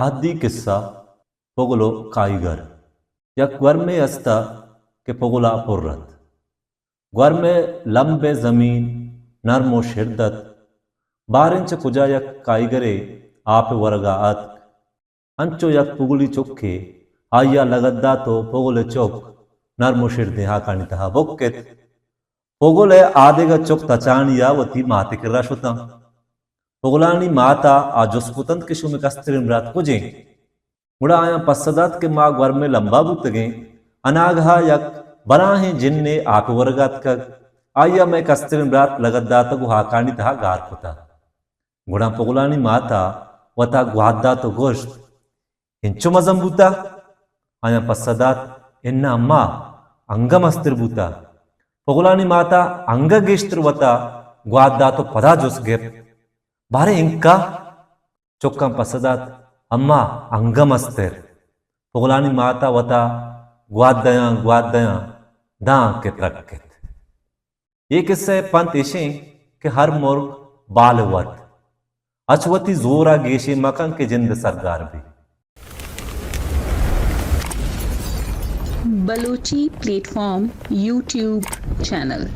اہدی قصہ، پگل و کائیگر۔ یک گورمے است ات کہ پگل ءَ پر ات۔ گورم ءِ لمب ءِ زمین نرم و شرد ات۔ باریں چہ کجا یک کائیگرے آپ ءِ ورگ ءَ اتک۔ انچو یک پگلی چکے آئی ءَ لگت دات و پگل ءِ چک نرم و شردیں ہاکانی تہا بکت۔ پگل ءِ آدگہ چک تچانی ءَ وتی مات ءِ کرا شتاں۔ پگلانی مات ءَ آ جست کتنت کہ شمے کستریں برات کجیں؟ گڑا آیاں پسہ دات کہ ما گورم ءِ لمب ءَ بوتگیں، اناگہ ءَ یک بلاہیں جنے آپ ءِ ورگ ءَ اتکگ، آئی ءَ مئے کستریں برات لگت داتگ و ہاکانی تہا گار کتگ۔ گڑا پگلانی مات ءَ وتا گوات دات و گوشت، انچو مزن بوتہ؟ آیاں پسہ دات، اناں اماں، انگہ مستر بوتہ۔ پگلانی مات ءَ انگہ گیشتر وتا گوات دات و پدا جست گپت، باریں انکہ؟ چکاں پسہ دات، اماں، انگہ مستر۔ پگلانی مات ءَ وتا گوات دیاں، گوات دیاں، داں کہ ترک کت۔ اے قصہ ءِ پنت ایشیں کہ ہر مرگ بال ءِ وت، اچ وتی زور ءَ گیشیں مکن کہ جند سرگار بی۔ Balochi platform YouTube channel.